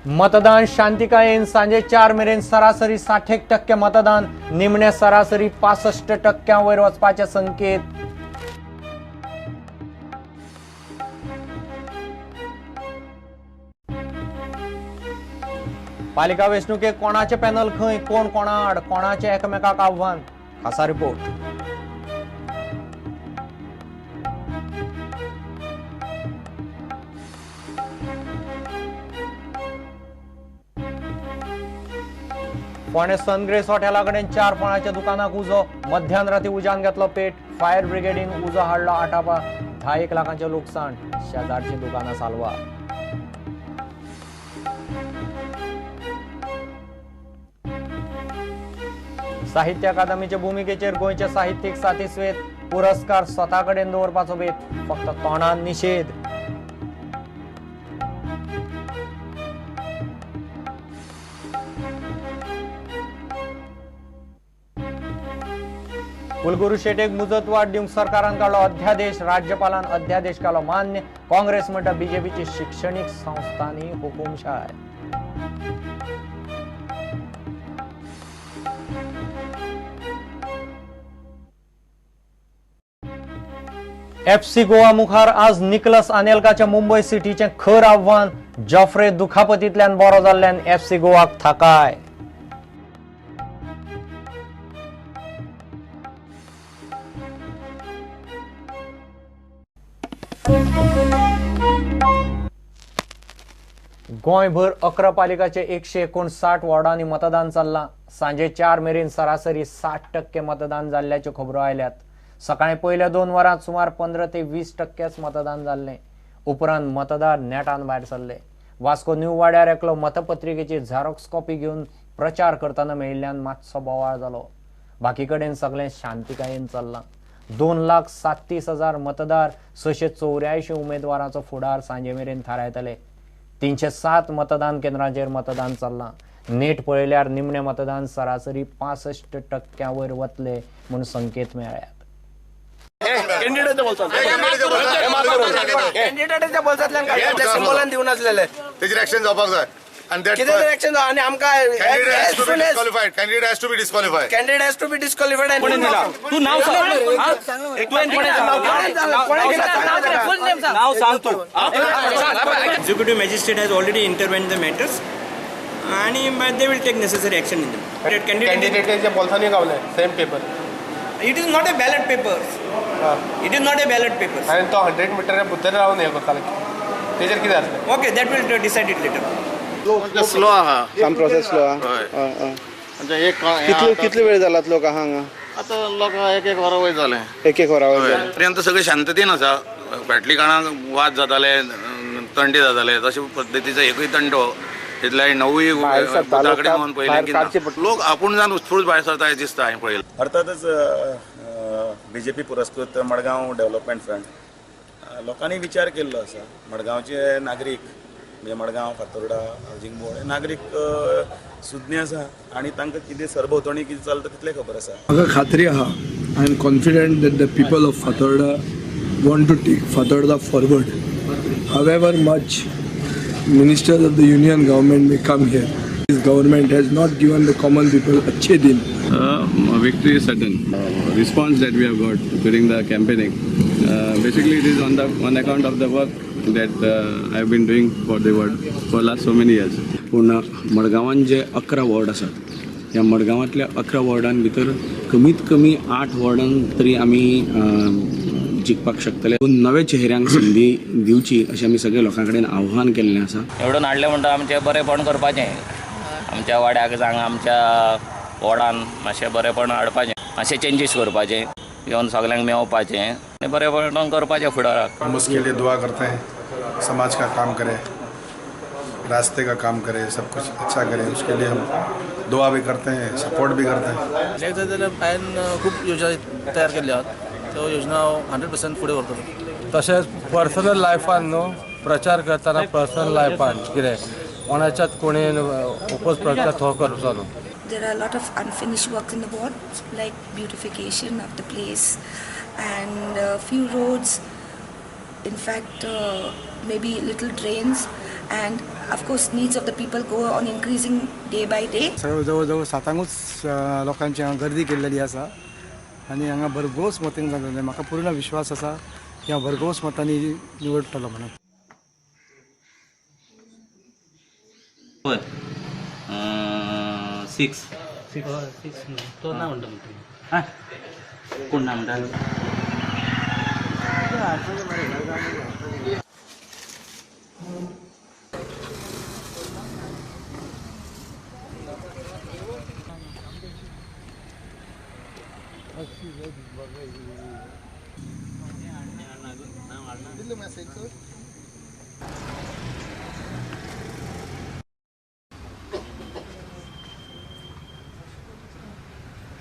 मतदान शांतिकायेन सांजे 4 मेरेन सरासरी 60% मतदान, निमणे सरासरी 65% वयर वचपाचे संकेत। पालिका वेंचणुकेक कोणाचे पॅनल खंय, कोण कोणा आड, कोणाचे एकमेकाक आव्हान, खासा रिपोर्ट। फोंडें सनग्रेस हॉटेला कडेन 4 फळांच्या दुकानाक उजो, मध्यान राती उज्यान घेतलो पेट, फायर ब्रिगेडीन उजो हाडलो आटापा, 10 लाखांचें लुकसाण, शेजारची दुकानां साल्वार। साहित्य अकादमीचे भुमिकेचेर गोंयचे साहित्यीक सातिस्वेत, पुरस्कार स्वता कडेन दवरपाचो बेत, फक्त तोंडान निशेध। कुलगुरू शेटेक मुजतवाढ दिवंक सरकारान काडलो अध्यादेश, राज्यपालान अध्यादेश केलो मान्य, काँग्रेस म्हणटा बीजेपीची शिक्षणीक संस्थांनी हुकुमशाय। एफसी गोवा मुखार आज निकलस आनेलकाच्या मुंबय सिटीचें खर आव्हान, जॉफ्रे दुखापतींतल्यान बरो जाल्ल्यान एफसी गोवाक थाकाय। गोंयभर 11 पालिकाचे 159 वॉर्डांनी मतदान चल्लां। सांजे 4 मेरेन सरासरी 60% मतदान जाल्ल्याच्यो खबरो आयल्यात। सकाळी पयल्या 2 वरांत सुमार 15 ते 20% मतदान जाल्लें। उपरांत मतदार नेटान भायर सरले। वास्को न्यू वाड्यार एकलो मतपत्रिकेची झेरॉक्स कॉपी घेवन प्रचार करतना मेळिल्ल्यान मातसो बोवाळ जालो। बाकी कडेन सगळें शांतिकायेन चल्लां। 2,37,000 मतदार 684 उमेदवारांचो फुडार सांजे मेरेन थारायतले। 307 मतदान केंद्रांचेर मतदान चल्लां। नेट पळयल्यार निमणें मतदान सरासरी 65% वयर वतले म्हूण संकेत मेळ्ळ्यात। Executive magistrate has already intervened the matters and they will take necessary action in them. Candidate बोलतानी Gawale same paper. It is not a ballot paper. It is not a ballot paper. आणि तो 100 मीटर बुद्ध रावून हे करताले तेजेर कितें आसलें? Okay, that will decide it later. Slow आहा काम प्रोसेस स्लो आहा। म्हणजे एक कितले वेळ जाला लोक आहा हांगा? आतां लोक एक एक वरां वयर जालें। एक एक वरां वयर जालें। पर्यंत सगळें शांततेन आसा। फाटली कारणान वाद जाताले, तंटे जाताले, तशे पद्दतीचो एकूय तंटो तितल्या 9 बुथा कडेन वचून पळयलें की लोक आपूण जावन उत्स्फूर्त भायर सरता हें दिसता हांवें पळयलें। अर्थातच बीजेपी पुरस्कृत मडगांव डेव्हलपमेंट फ्रंट लोकांनी विचार केल्लो आसा। मडगांवचे नागरीक म्हणजे मडगांव, फातोर्डा, हावजींग बोर्ड हे नागरीक सुज्ञ आसा आनी तांकां कितें सरभोंवतणी कितें चलता तितलें खबर आसा। म्हाका खात्री आहा, I am confident that the people of Fatorda want to take Fatorda forward. However much ministers of the union government may come here, this government has not given the common people अच्छे दिन. Victory is certain. Response that we have got during the campaigning, basically it is on account of the work that I have been doing for the world for last so many years. पूण मडगांवान जे 11 ward आसात, ह्या मडगांवांतल्या 11 वॉर्डां भितर कमीत कमी 8 वॉर्डां तरी आमी जिखपाक शकतले। नवे चेहऱ्यांक संदी दिवची अशें आमी सगळे लोकां कडेन आव्हान केल्लें आसा। निवडून हाडलें म्हणटा आमचें बरेंपण करपाचें, आमच्या वाड्याक जावं आमच्या वॉर्डान मातशें बरेंपण हाडपाचें, मातशें चेंजीस करपाचें, येवन सगल्यांक मेवपाचें आनी बरेंपण करपाचें फुडाराक। हम उसके लिए दुआ करते हैं, समाज का काम करे, रास्ते का काम करे, सब कुछ अच्छा करे, उसके लिए हम दुआ भी करते हैं, सपोर्ट भी करते हैं। एक जाल्यार हांवें खूब योजना तयार केल्ल्यो आहात, त्यो योजना 100% फुडें व्हरतलो। तशेंच पर्सनल लायफान न्हू प्रचार करतना पर्सनल लायफान कितें कोणाच्याच कोणी ओपोज प्रचार तो करचो न्हू। There are a lot of unfinished works in the ward, like beautification of the place and a few roads. In fact, maybe little drains, and of course needs of the people go on increasing day by day. सगळे जवळ जवळ 7ांकूच लोकांची हांगा गर्दी केल्लेली आसा आनी हांगा भरघोस मतांनी जाल्लें. म्हाका पूर्ण विश्वास आसा की हांव भरघोस मतांनी निवडटलो म्हणून. 6 तो ना म्हणटा हां कोण ना म्हणटा.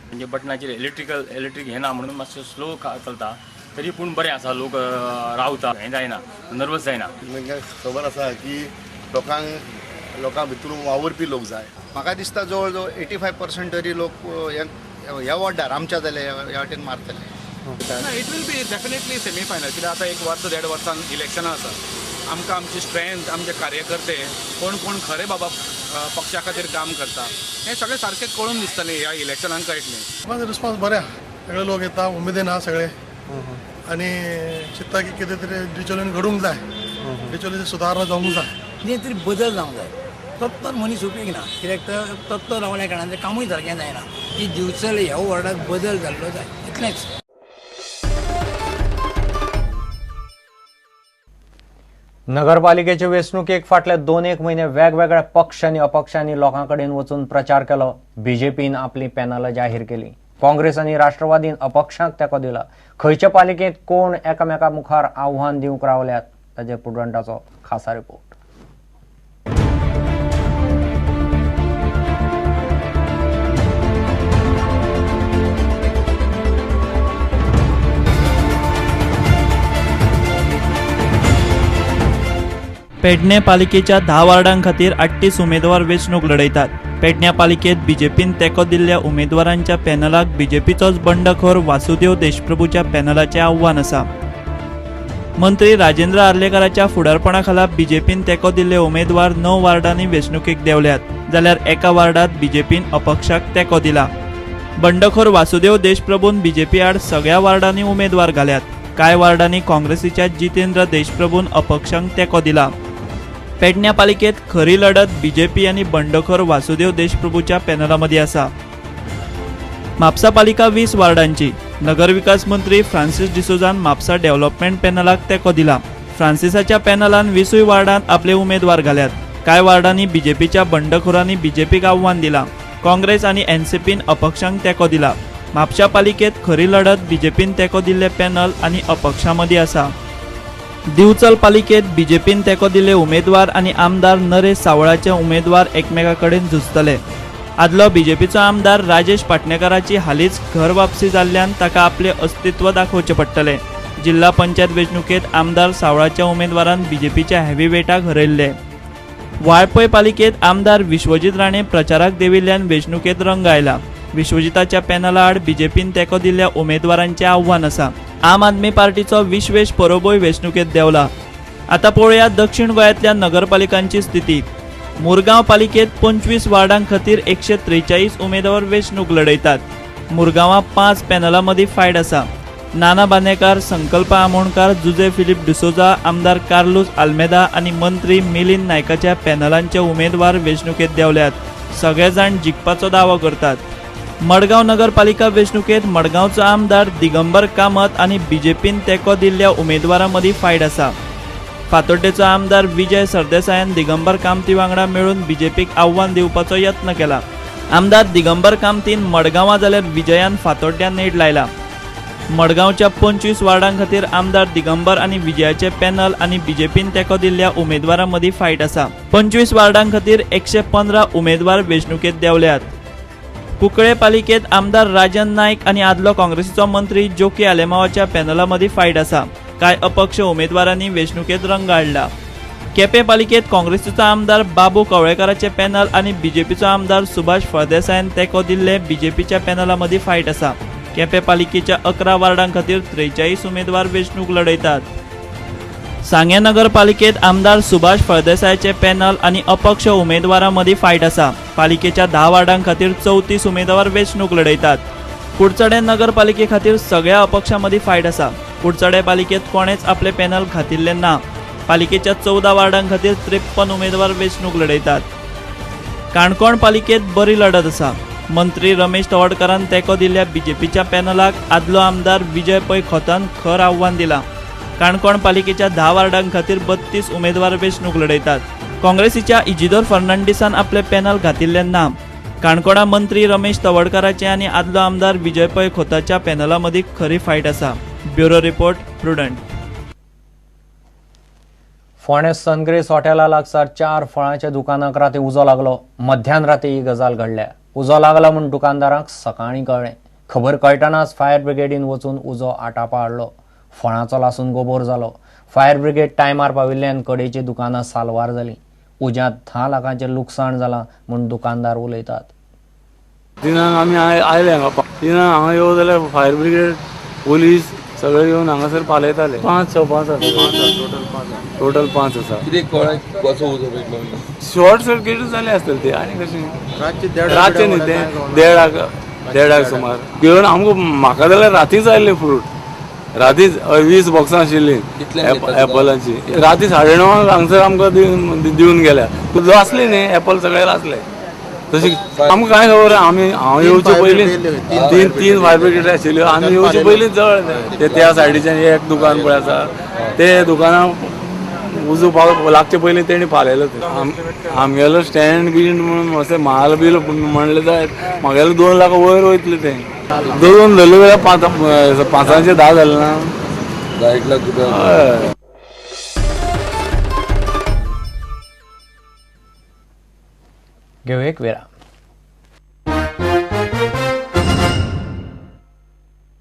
म्हणजे बटनाचेर इलेक्ट्रीक हें ना म्हणून मातशें स्लो चलता, तरी पूण बरें आसा. लोक रावता, हें जायना, नर्वस जायना. खबर आसा की लोकां भितर वावुरपी लोक जाय. म्हाका दिसता जवळ जवळ 85% तरी लोक ह्या वॉर्डार आमच्या जाल्यार ह्या वाटेन मारतले. It will be definitely semifinal. कित्याक आतां 1 वर्स 1.5 वर्सान इलेक्शनां आसा. आमकां आमची स्ट्रेंथ, आमचे कार्यकर्ते कोण कोण खरे बाबा पक्षा खातीर काम करता हें सगळें सारकें कळून दिसतलें ह्या इलेक्शनान कळटलें. लोकांचो रिस्पॉन्स बरें आहा, सगळे लोक येता उमेदीन आहा सगळे आनी चिंत्ता की कितें तरी डिचोलीन घडूंक जाय, डिचोलीची सुदारणा जावंक जाय, कितें तरी बदल जावंक जाय. तत्तर मनीस उपेग ना, कित्याक तर तत्तर रावल्या कारणान तें कामूय सारकें जायना. की दिवचल ह्या वॉर्डाक बदल जाल्लो जाय, इतलेंच. नगरपालिकेचे वेंचणुकेक फाटले 2-1 म्हयने वेगवेगळ्या पक्ष आनी अपक्षांनी लोकां कडेन वचून प्रचार केलो. बीजेपीन आपली पॅनलां जाहीर केली, काँग्रेस आनी राष्ट्रवादीन अपक्षांक तेंको दिला. खंयचे पालिकेंत कोण एकामेका मुखार आव्हान दिवंक रावल्यात ताचेर प्रुडंटाचो खासा रिपोर्ट. पेडणे पालिकेच्या 10 वार्डां खातीर 38 उमेदवार वेंचणूक लढयतात. पेडण्या पालिकेत बीजेपीन तेंको दिल्ल्या उमेदवारांच्या पॅनलाक बीजेपीचोच बंडखोर वासुदेव देशप्रभूच्या पॅनलाचें आव्हान आसा. मंत्री राजेंद्र आर्लेकाराच्या फुडारपणा खाला बीजेपीन तेंको दिल्ले उमेदवार 9 वार्डांनी वेंचणुकेक देंवल्यात, जाल्यार एका वार्डांत बीजेपीन अपक्षाक तेंको दिला. बंडखोर वासुदेव देशप्रभून बीजेपी आड सगळ्या वार्डांनी उमेदवार घाल्यात. कांय वार्डांनी काँग्रेसीच्या जितेंद्र देशप्रभून अपक्षांक तेंको दिला. पेडण्या पालिकेत खरी लढत बीजेपी आनी बंडखोर वासुदेव देशप्रभूच्या पॅनला मदीं आसा. म्हापसा पालिका 20 वार्डांची. नगरविकास मंत्री फ्रांसीस डिसोजान म्हापसा डेव्हलपमेंट पॅनलाक तेंको दिला. फ्रांसिसाच्या पॅनलान 20 वार्डांत आपले उमेदवार घाल्यात. कांय वार्डांनी बीजेपीच्या बंडखोरांनी बीजेपीक आव्हान दिला. काँग्रेस आनी एनसीपीन अपक्षांक तेंको दिला. म्हापशा पालिकेत खरी लढत बीजेपीन तेंको दिल्ले पॅनल आनी अपक्षां मदीं आसा. दिवचल पालिकेत बीजेपीन तेंको दिल्ले उमेदवार आनी आमदार नरेश सावळाचे उमेदवार एकमेकां कडेन झुजतले. आदलो बीजेपीचो आमदार राजेश पाटणेकाराची हालींच घर वापसी जाल्ल्यान ताका आपलें अस्तित्व दाखोवचें पडटलें. जिल्हा पंचायत वेंचणुकेंत आमदार सावळाच्या उमेदवारान बीजेपीच्या हेवीवेटाक हरयल्ले. वाळपय पालिकेत आमदार विश्वजीत राणे प्रचाराक देंविल्ल्यान वेंचणुकेंत रंग आयला. विश्वजिताच्या पॅनला आड बीजेपीन तेंको दिल्ल्या उमेदवारांचें आव्हान आसा. आम आदमी पार्टीचो विश्वेश परोबोय वेंचणुकेंत देंवला. आतां पळोवया दक्षिण गोंयांतल्या नगरपालिकांची स्थिती. मुरगांव पालिकेत 25 वार्डां खातीर 143 उमेदवार वेंचणूक लढयतात. मुरगांवां 5 पॅनलां मदीं फायट आसा. नाना बांदेकार, संकल्प आमोणकार, जुजे फिलीप डिसोजा, आमदार कार्लूस आल्मेदा आनी मंत्री मिलिंद नायकाच्या पॅनलांचे उमेदवार वेंचणुकेंत देंवल्यात. सगळे जाण जिखपाचो दावो करतात. मडगांव नगरपालिका वेंचणुकेंत मडगांवचो आमदार दिगंबर कामत आनी बीजेपीन तेंको दिल्ल्या उमेदवारां मदीं फायट आसा. फातोड्डेचो आमदार विजय सरदेसायान दिगंबर कामती वांगडा मेळून बीजेपीक आव्हान दिवपाचो यत्न केला. आमदार दिगंबर कामतीन मडगांवां जाल्यार विजयान फातोड्ड्यां नेट लायला. मडगांवच्या 25 वार्डां खातीर आमदार दिगंबर आनी विजयाचे पॅनल आनी बीजेपीन तेंको दिल्ल्या उमेदवारां मदीं फायट आसा. 25 वार्डां खातीर 115 उमेदवार वेंचणुकेंत देंवल्यात. कुंकळे पालिकेत आमदार राजन नायक आनी आदलो काँग्रेसीचो मंत्री जोकी आलेमावाच्या पॅनला मदीं फायट आसा. कांय अपक्ष उमेदवारांनी वेंचणुकेंत रंग हाडला. केपें पालिकेत काँग्रेसीचो आमदार बाबू कवळेकाराचे पॅनल आनी बीजेपीचो आमदार सुभाष फळदेसायान तेंको दिल्ले बीजेपीच्या पॅनला मदीं फायट आसा. केपें पालिकेच्या 11 वार्डां खातीर 43 उमेदवार वेंचणूक लढयतात. सांगें नगरपालिकेत आमदार सुभाष फळदेसायाचे पॅनल आनी अपक्ष उमेदवारां मदीं फायट आसा. पालिकेच्या 10 वार्डां खातीर 34 उमेदवार वेंचणूक लढयतात. कुडचडें नगरपालिके खातीर सगळ्या अपक्षां मदीं फायट आसा. कुडचडें पालिकेत कोणेच आपले पॅनल घातिल्लें ना. पालिकेच्या 14 वार्डां खातीर 53 उमेदवार वेंचणूक लढयतात. काणकोण पालिकेत बरी लढत आसा. मंत्री रमेश तवडकारान तेंको दिल्ल्या बीजेपीच्या पॅनलाक आदलो आमदार विजय पै खोतान खर आव्हान दिलां. काणकोण पालिकेच्या 10 वार्डां खातीर 32 उमेदवार वेंचणूक लढयतात. काँग्रेसीच्या इजिदोर फर्नांडीसान आपले पॅनल घातिल्लें ना. काणकोणा मंत्री रमेश तवडकाराचे आनी आदलो आमदार विजय पै खोताच्या पॅनला मदीं खरी फायट आसा. Bureau report, Prudent. फोंडें सनग्रेस हॉटेला लागसार 4 फळांच्या दुकानाक राती उजो लागलो. मध्यान राती ही गजाल घडल्या. उजो लागला म्हूण दुकानदारांक सकाळीं कळ्ळें. खबर कळटनाच फायर ब्रिगेडीन वचून उजो आटापा हाडलो. फळांचो लासून गोबोर जालो. फायर ब्रिगेड टायमार पाविल्ल्यान कडेचीं दुकानां साल्वार जालीं. उज्यांत 10 लाखांचें लुकसाण जालां म्हूण दुकानदार उलयतात. तिनांक आमी आयले हांगा. तिनांक हांगा येवं जाल्यार फायर ब्रिगेड पोलीस सगळे येवन हांगासर पालयताले. 5 6 5 आसा टोटल 5 आसा. कितें कळ्ळें कसो उजो पेटलो? शॉर्ट सर्किट जालें आसतलें ते. आनी कशें रातचें न्ही तें देडाक सुमार घेवन आमकां म्हाका जाल्यार रातीच आयिल्लें फ्रूट. रातीच 20 बॉक्सां आशिल्लीं एपलाची. राती 9:30 हांगसर आमकां दिवन गेल्या. लासले न्ही एपल सगळे लासले. तशी आमकां कांय खबर आमी हांव येवचे पयलीं 3 फायर ब्रिगेड आशिल्ल्यो. आमी येवचे पयलींच जळ्ळें ते. त्या सायडीच्यान एक दुकान पळय आसा, ते दुकानां उजो लागचे पयलीं तेणी पालयलो. आमगेलो स्टँड बीन म्हणून मातशें माल बील म्हणलें जायत म्हागेलें 2 लाख वयर वयतलें तें. दोन धरलें जाल्यार 5 5 10 जालें ना. 1 लाख रुपया. घेवं एक विराम.